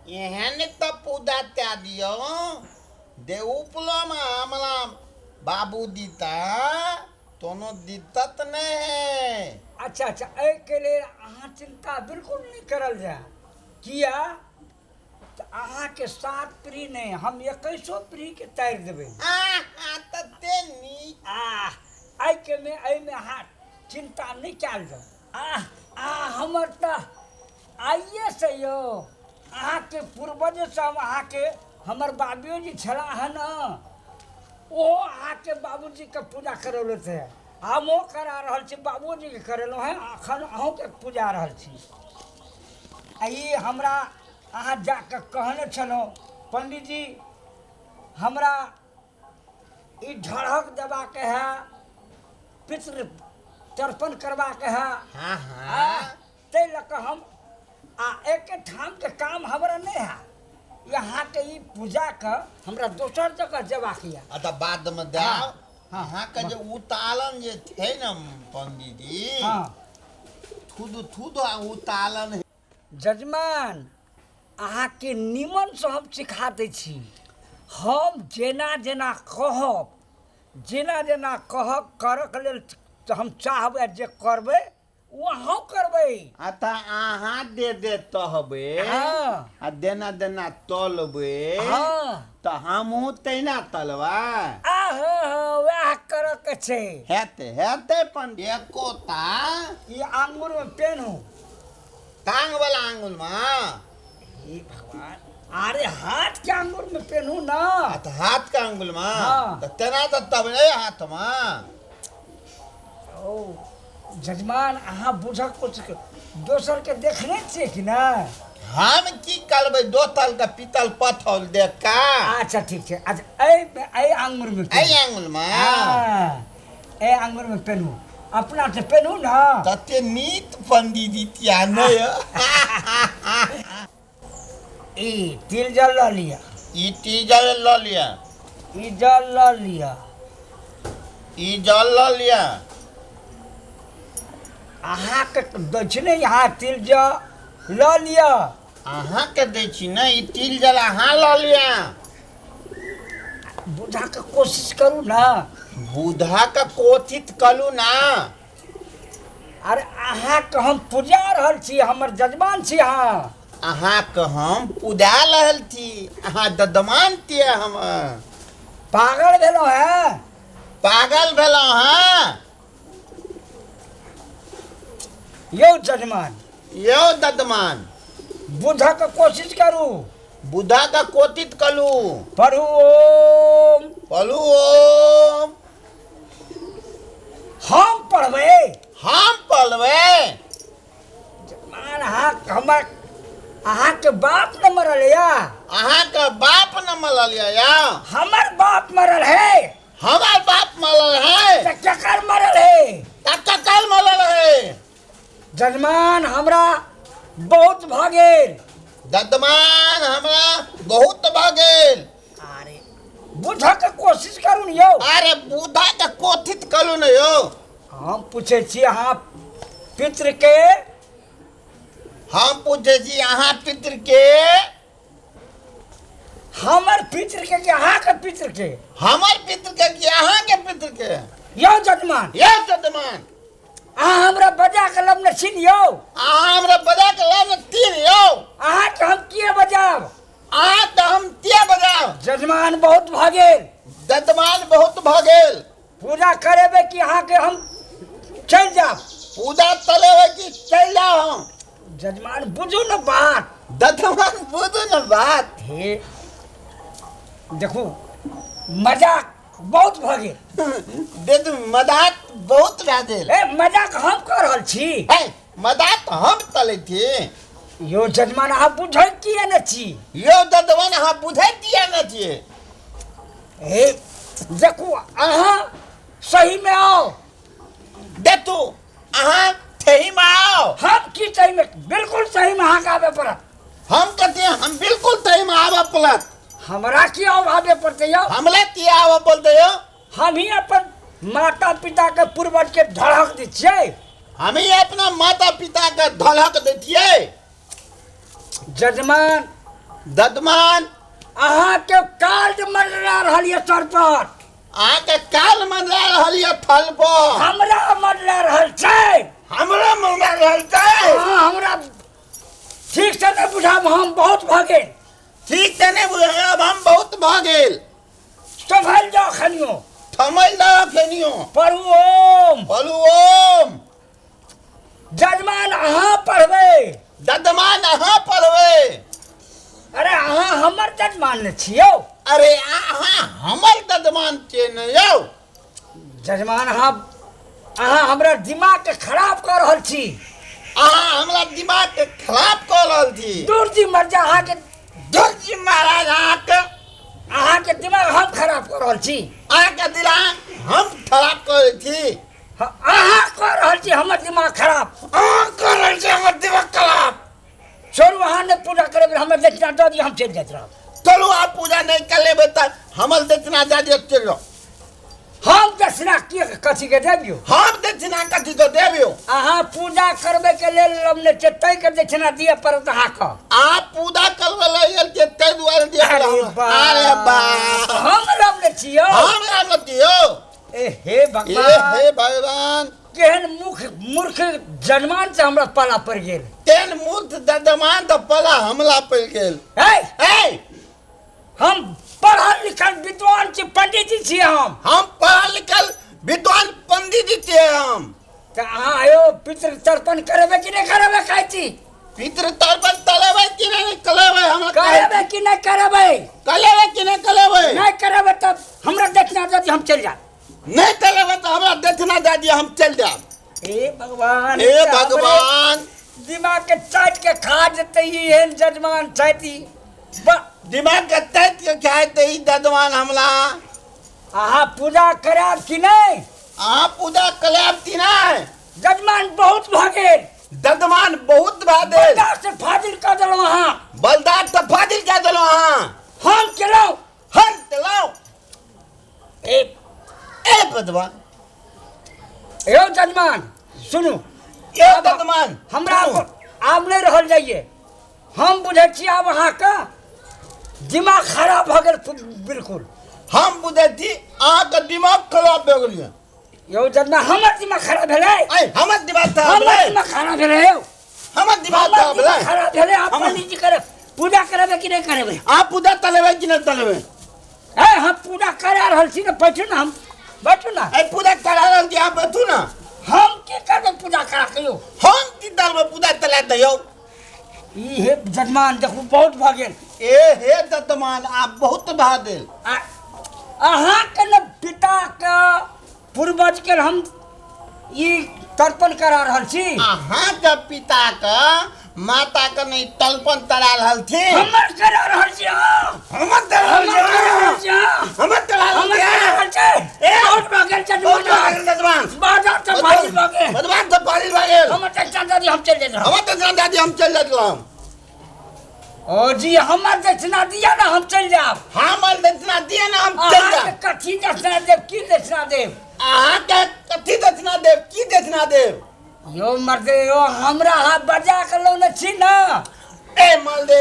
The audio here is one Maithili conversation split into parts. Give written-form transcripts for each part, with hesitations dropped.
एहन तऽ पूजा तै दियौ दे उपलोमे हमरा बाबू दीता कोनो दिक्कत नहि है। अच्छा अच्छा, एहिके लेल अहाँ चिन्ता बिल्कुल नहि करल जाय। किया तऽ अहाँके 7 पीढ़ी नहि, हम 21 पीढ़ीके तारि देबै। आहा, तते नीक। आ एहिके मे एहिमे अहाँ चिन्ता नहि कयल जाउ। आ आ हमर तऽ आइएसँ यौ अहाँके पूर्वजसँ हम अहाँके, हमर बाबियो जी छलाह हँ ने, ओहो अहाँके बाबूजीके पूजा करौलथि हे, हमहूँ करा रहल छी, बाबूजीके करेलहुँ हेँ, एखन अहूँके पूजा रहल छी। आ ई हमरा अहाँ जाकऽ कहने छलहुँ पंडीजी, हमरा ई ढढ़क देबाके है, पितृ तर्पण करबाके है। हाँ हाँ। ताहि लऽ कऽ हम आ एकेठामके काम हमरा नहि है, अहाँके ई पूजाके हमरा दोसर जगह जेबाक यऽ। आ तऽ बादमे देब। अहाँके जे उतालन जे छै ने पंडीजी, थुद थुद आ उतालन। जजमान, अहाँके निमनसँ हम सिखा दै छी। हम जेना जेना कहब, जेना जेना कहब करऽके लेल हम चाहबै जे करबै ओ अहूँ करबै। आ तऽ अहाँ दे दे तहबै आ देना देना तलबै, तऽ हमहूँ तहिना तलबै। आहो, वएह करऽके छै। हेतै हेतै पंडी एकोटा। ई आंगुरमे पेनहू। टांग वाला आंगुर में? हे भगवान, अरे हाथ के आंगुर में पेनहू ना। आ तऽ हाथ के आंगुर में? हाँ। तऽ तेना तऽ तब ए हाथ में। ओ जजमान, अहाँ बुझक कुछ दोसर के देखने छियै कि ना? हम की करबै दोतल के पीतल पथल देख का? अच्छा ठीक छै। अच्छा एहि एहि आंगुर में एहि आंगुर में? हाँ, एहि आंगुर में पेनहू, अपना से पेनहू ना। तते नीत पंडीजी किया नहि? ई तिल जल लऽ लिअ। ई तिल जल लऽ लिअ। ई जल लऽ लिअ। ई जल लऽ लिअ। अहाँके दै छी ने, यहाँ तिल जल लऽ लिअ। अहाँके दै छी ने ई तिल जल, अहाँ लऽ लिअ। बुझाके कोशिश करू ना। बुझाके कोशिश करू ना। अरे अहाँके हम पूजा रहल छी, हमर जजमान छी अहाँ। अहाँके हम पूजा रहल छी, अहाँ जजमान छियै हम। पागल भेलहुँ हेँ? पागल भेलहुँ हेँ? यौ जजमान। यौ जजमान। बुझऽके कोशिश करू। बुझऽके कोशिश करू। पढ़ू ओम। पढ़ू ओम। हम पढ़बै। हम पढ़बै। जजमान, अहाँ हमर अहाँके बाप न मरल या? अहाँके बाप न मरल या? हमर बाप मरल है। हमर बाप मरल है। तऽ केकर मरल है? तऽ केकर मरल है? जजमान, हमरा बहुत भऽ गेल। जजमान, हमरा बहुत भऽ गेल। अरे बुझऽके कोशिश करू ने यौ। अरे बुझऽके कोशिश करू ने यौ। हम पूछै छी अहाँ पितृके। हम पूछै छी अहाँ पितृके। हमर पितृके कि अहाँके पितृके? हमर पितृके कि अहाँके पितृके? यौ जजमान। यौ जजमान। अहाँ हमरा बजा के लबने छी ने यौ। अहाँ हमरा बजा के लबने छी ने यौ। अहाँके हम किए बजाब? अहाँ तऽ हम किए बजाब? जजमान बहुत भऽ गेल। जजमान बहुत भऽ गेल। पूजा करेबै कि अहाँके हम चलि जायब? पूजा चलेबै कि चलि जायब हम? जजमान बुझू ने बात। जजमान बुझू ने बात। हे देखू मजाक बहुत भऽ गेल। देखू मजाक बहुत भए गेल। ए मजाक हम कऽ रहल छी। हे मजाक हम चलै छी। यौ जजमान अहाँ बुझै किए ने छी? यौ जजमान अहाँ बुझै किए ने छी? हे देखू अहाँ सहीमे आउ। देखू अहाँ सहीमे आउ। हम की सहीमे? बिल्कुल सहीमे अहाँके आबे पड़त। हम कहते हम बिल्कुल सहीमे आबऽ पड़त। हमरा की और आबे पड़तै यौ? हमरा की आबऽ पड़तै यौ? हम ही अपन माता पिता के पूर्वज के धड़क दै छियै। हम ही अपना माता पिता के धड़क दै छियै। जजमान ददमान, अहाँके कार्ड मरला रहल यऽ सर पर। अहाँके काल मंडरा रहल यऽ थल पर। हमरा मरला रहल छै। हमरा मंडरा रहल छै। अहाँ हमरा ठीक से नहि बुझाब, हम बहुत भऽ गेल। ठीक से नहि बुझाब, हम बहुत भऽ गेल। सम्भल जाओ खनियो। थमल जाओ खनियो। पढ़ू ओम। पढ़ू ओम। जजमान अहाँ पढ़बै। जजमान अहाँ पढ़बै। अरे अहाँ हमर जजमान ने छियौ। अरे अहाँ हमर जजमान छियै ने यौ। जजमान अहाँ, अहाँ हमरा दिमाग के खराब कऽ रहल छी। अहाँ हमरा दिमाग के खराब कऽ रहल छी। दूर जी मर जा अहाँके। दूर जी महाराज अहाँके। अहाँके दिमाग हम खराब कऽ रहल छी। अहाँके दिमाग हम खराब कऽ रहल छी। अहाँ कऽ रहल छी हमर दिमाग खराब। अहाँ कऽ रहल छी हमर दिमाग खराब। छोड़ू, अहाँ नहि पूजा करबै, हमर दक्षिणा दऽ दिअ, हम चलि जाइत रहब। चलू, आप पूजा नहि कऽ लेबै तऽ हमर दक्षिणा दऽ दिअ, चलि जाउ। हम दक्षिणा की कथीके देबियौ? हम दक्षिणा कथीके देबियौ? अहाँ पूजा करबैके लेल लमने छियै, ताहिके दक्षिणा दिअ पड़त अहाँके। अहाँ पूजा करबै लए आयल छियै ताहि दुआरे दिअ पड़त। अरे बाप, हम लमने छियौ। हम लमने छियौ। ए हे भगवान, ए हे भगवान, केहन मुख मूर्ख जजमान से हमरा पाला पड़ि गेल। केहन मूर्ख जजमान तऽ पाला हमला पड़ि गेल। हे, हे, हम पढ़ल लिखल विद्वान छी, पंडित जी छियै हम। हम पढ़ल लिखल विद्वान पंडित जी छियै हम। तऽ अहाँ आयो पितृ तर्पण करेबै कि नहि करेबै? कहै छी पितृ तर्पण करेबै कि नहि करेबै? हमरा करेबै कि नहि करेबै? करेबै कि नहि करेबै? नहि करेबै तऽ हमरा दक्षिणा दऽ दिअ, हम चलि जायब। नहि करेबै तऽ हमरा दक्षिणा दऽ दिअ, हम चलि जायब। हे भगवान, हे भगवान, दिमाग के चाटि के खा जेतै ई एहन जजमान छथि। दिमाग के चाटि के खा जेतै ई जजमान हमरा। अहाँ पूजा करायब कि नहि? अहाँ पूजा करायब कि नहि? जजमान बहुत भऽ गेल। जजमान बहुत भऽ गेल। बलदार से फाजिल कऽ देलहुँ अहाँ। बलदार से फाजिल कऽ देलहुँ अहाँ। हम केलहुँ। हम केलहुँ। ए ए बदवा। यौ जजमान सुनू। यौ जजमान हमरा आब नहि रहल जाइए। हम बुझै छी आब अहाँके दिमाग खराब भऽ गेल बिल्कुल। हम बुझै छी अहाँके दिमाग खराब भऽ गेल यऽ। यौ जजमान हमर दिमाग खराब भेलै। ऐ हमर दिमाग खराब हमर भेलै। दिमाग खराब भेलै यौ। हमर दिमाग हमर खराब दिमाग भेलै। खराब भेलै। आप हमर पंडित जी करे पूजा करेबै कि नहि करेबै? आप पूजा तलेबै कि नहि तलेबै? ए हम पूजा करा रहल छी ने, बैठू ने, हम बैठू ने। ए पूजा करा रहल छी, आप बैठू ने। हम की करबै पूजा करा के यौ? हम की करबै पूजा तला दियौ? ई हे जजमान देखू बहुत भऽ गेल। ए हे जजमान आप बहुत भऽ गेल। अहाँके ने पिताके पूर्वजके हम ई तर्पण करा रहल छी। अहाँके पिताके माताके नहि तर्पण करा रहल छी। हमर करा रहल छी अहाँ। हमर करा रहल छी हमर करा रहल छी अहाँ। हमर करा रहल हमर छी करा अहाँ। रहल छी। ए, बहुत भऽ गेल जजमान। बहुत भऽ गेल जजमान। बाजार से फाजिल भऽ गेल। बदमाश से फाजिल भऽ गेल। हमर दक्षिणा दादी हम चलि जाइत रहब। हमर दक्षिणा दादी हम चलि जाइत रहब। ओ जी हमर दक्षिणा दिअ ने, हम चलि जायब। हमर दक्षिणा दिअ ने, हम चलि अहाँके जायब। कथी दक्षिणा देब, की दक्षिणा देब? अहाँके कथी दक्षिणा देब, की दक्षिणा देब? यौ मर्दे यौ, हमरा अहाँ बजा के लौने छी ने। ए मर्दे,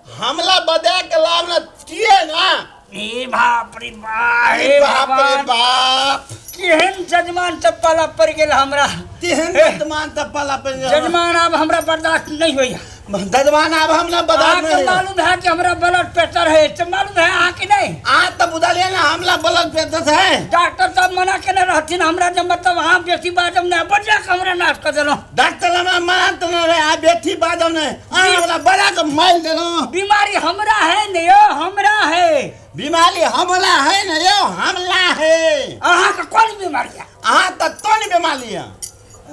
हमला बजा के लावने छियै ने। ए बाप रे बाप, ए हे बाप रे भगवान। बाप, केहन जजमान चप्पल पड़ि गेल हमरा। तेहन जजमान चप्पल पड़ि गेल। जजमान आब हमरा बर्दाश्त नहीं होइया। जजमान आब हमरा बर्दाश्त अहाँके नहीं होइया। मालूम है कि हमरा ब्लड प्रेशर है, से मालूम है अहाँके नहीं? अहाँ तऽ बुझलियै ने हमरा ब्लड प्रेशर है। डॉक्टर साहब मना केने रहथिन हमरा जे मतलब अहाँ बेसी बाजब नहि, बजा के हमरा नाश कऽ देलहुँ। डॉक्टर हमरा मना केने रहै अहाँ बेसी बाजब नहि, अहाँ हमरा बजा के मारि देलहुँ। बीमारी हमरा है ने यौ, हमरा है। बीमारी हमरा है ने यौ, हमरा है। अहाँके कोन बीमारी है? अहाँ तऽ कोन बीमारी है?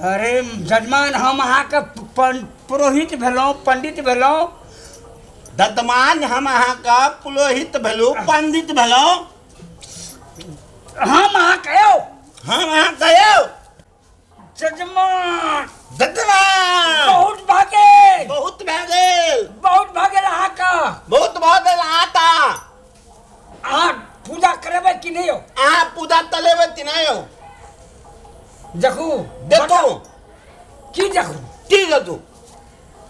अरे जजमान, हम अहाँके पुरोहित भेलहुँ, पंडित भेलहुँ। दतमान, हम अहाँके पुरोहित भेलहुँ, पंडित भेलहुँ। हम अहाँके यौ, हम अहाँके यौ जजमान, दतमान बहुत भऽ गेल, बहुत भऽ गेल, बहुत भऽ गेल अहाँके, बहुत भऽ गेल अहाँके। अहाँ पूजा करेबै कि नहि यौ? अहाँ पूजा तलेबै कि नहि यौ? देखू, देखू। की देखू? की देखू?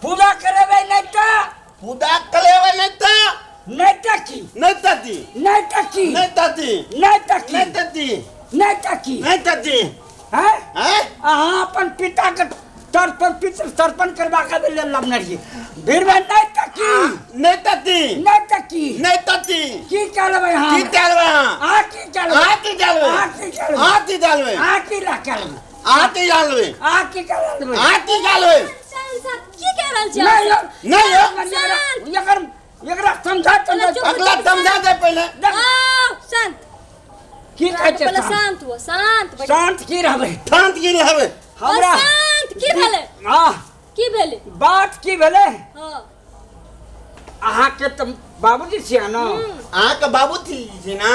पूजा करेबै नहि तऽ पूजा कलेबै नहि तऽ। नहि तऽ की? नहि तऽ की? नहि तऽ की? नहि तऽ की? नहि तऽ की? नहि तऽ की? नहि तऽ की? नहि तऽ की? हैं? हैं? अहाँ अपन पिता के तर्पण, पितृ तर्पण करबाक लेल लबने रहियै भीड़मे। नहि तऽ की? नहि तऽ की? नहि तऽ की? नहि तऽ की? की करबै अहाँ? की करबै अहाँ? अहाँ की करबै? अहाँ की करबै? अहाँ की करबै? अहाँ की करबै? अहाँ की ला करबै? अहाँ की करबै? अहाँ की करबै? अहाँ की करबै? शांत, शांत, की कह रहल छी नहि अहाँ यौ, सब? नहि यौ। शांत। एकर एकरा समझा समझा। चुप। अगला समझा दे पहिले। देख, शांत। की कहै छै? पहिले शांत। शांत हुआ, शांत बैठ। शांत की रहबै? शांत की रहबै? हमरा ओ शांत की भेलै? हाँ। की भेलै? बात की भेलै? हाँ। अहाँके तऽ बाबूजी छियै ने? अहाँके बाबू छी ने?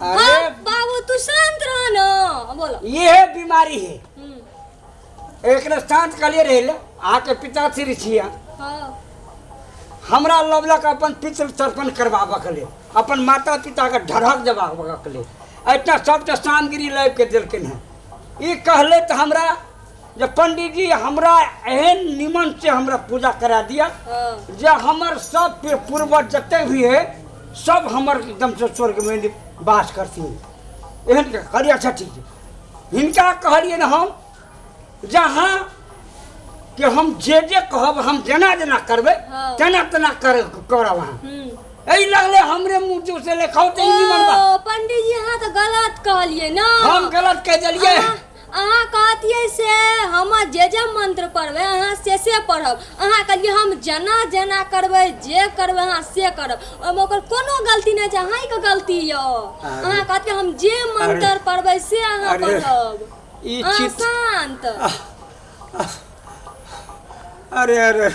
अरे। हाँ, बाबू, तू शांत रह न, बोलो। ये बीमारी है। एकरा शांत कहलिए रहे ले, अहाँके पिताश्री छियै। हमरा लवलक अपन पितृ तर्पण करबाबऽ लेल, अपन माता पिताके ढरहक देबाबऽ लेल एतना सबटा सामग्री लाबि के देलखिन हँ। ई कहले तऽ हमरा जे पंडीजी, हमरा एहन निमन से हमरा पूजा करा दिअ जे हमर सब पूर्वज जते भी है, सब हमर एकदम से स्वर्ग में वास करथिन। एहन के कहलिए, अच्छा ठीक है। हिनका कहलिए ने हम जहाँ कि हम जे जे कहब, हम जेना जेना करबै, तेना तेना कर करब अहाँ। एहि लगले हमरे मुँह जो से लेखाओ तऽ ई निमन बात। ओ पंडीजी, अहाँ तऽ गलत कहलियै ने। हम गलत कहि देलियै? अहाँ कहतियै से हम जे जे मंत्र पढ़बै, अहाँ से से पढ़ब। अहाँ कहलियै हम जेना जेना करबै, जे करबै अहाँ से करब। ओहिमे ओकर कोनो गलती नहि छै, अहाँके गलती यऽ। अहाँ कहतियै हम जे मंत्र पढ़बै से अहाँ अरे, पढ़ब। ई अहाँ चित शांत। अरे अरे,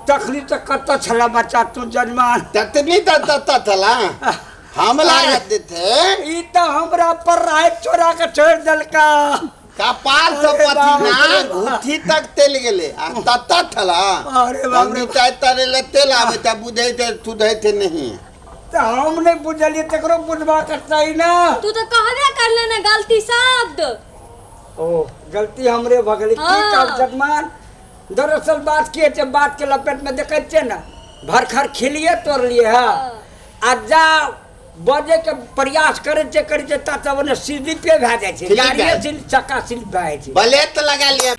तखनी तऽ कतऽ छला बच्चा तू जजमान? ततनी त तत छला हमला देते। ई तऽ हमरा पर राति चोरा के छोड़ि देलका। कपाल से अरे बाप पसीना रे बाप। घुट्ठी तक तेल गेले आ तत छला। अरे बाप रे। पंडित तरे ले तेल आवे त बुझै थे, सुधै थे नहीं। तऽ हम नहि बुझलियै, तकरो बुझबाक चाही ने। तू तऽ कहबे करले ने गलती शब्द। ओ गलती हमरे भऽ गेलै की? कहब जजमान, दरअसल बात की होइ छै, बात के लपेट में देखै छियै ने, भरखर खिलिए तोड़लियै है। आ जा बजै के प्रयास करै छियै, करै छियै, ता तब ने स्लिपे भए जाइ छै। स्लिप भए गाड़िए जाइ। स्लिप, चक्का स्लिप भए जाइ छै। ब्लेड लगा लिया।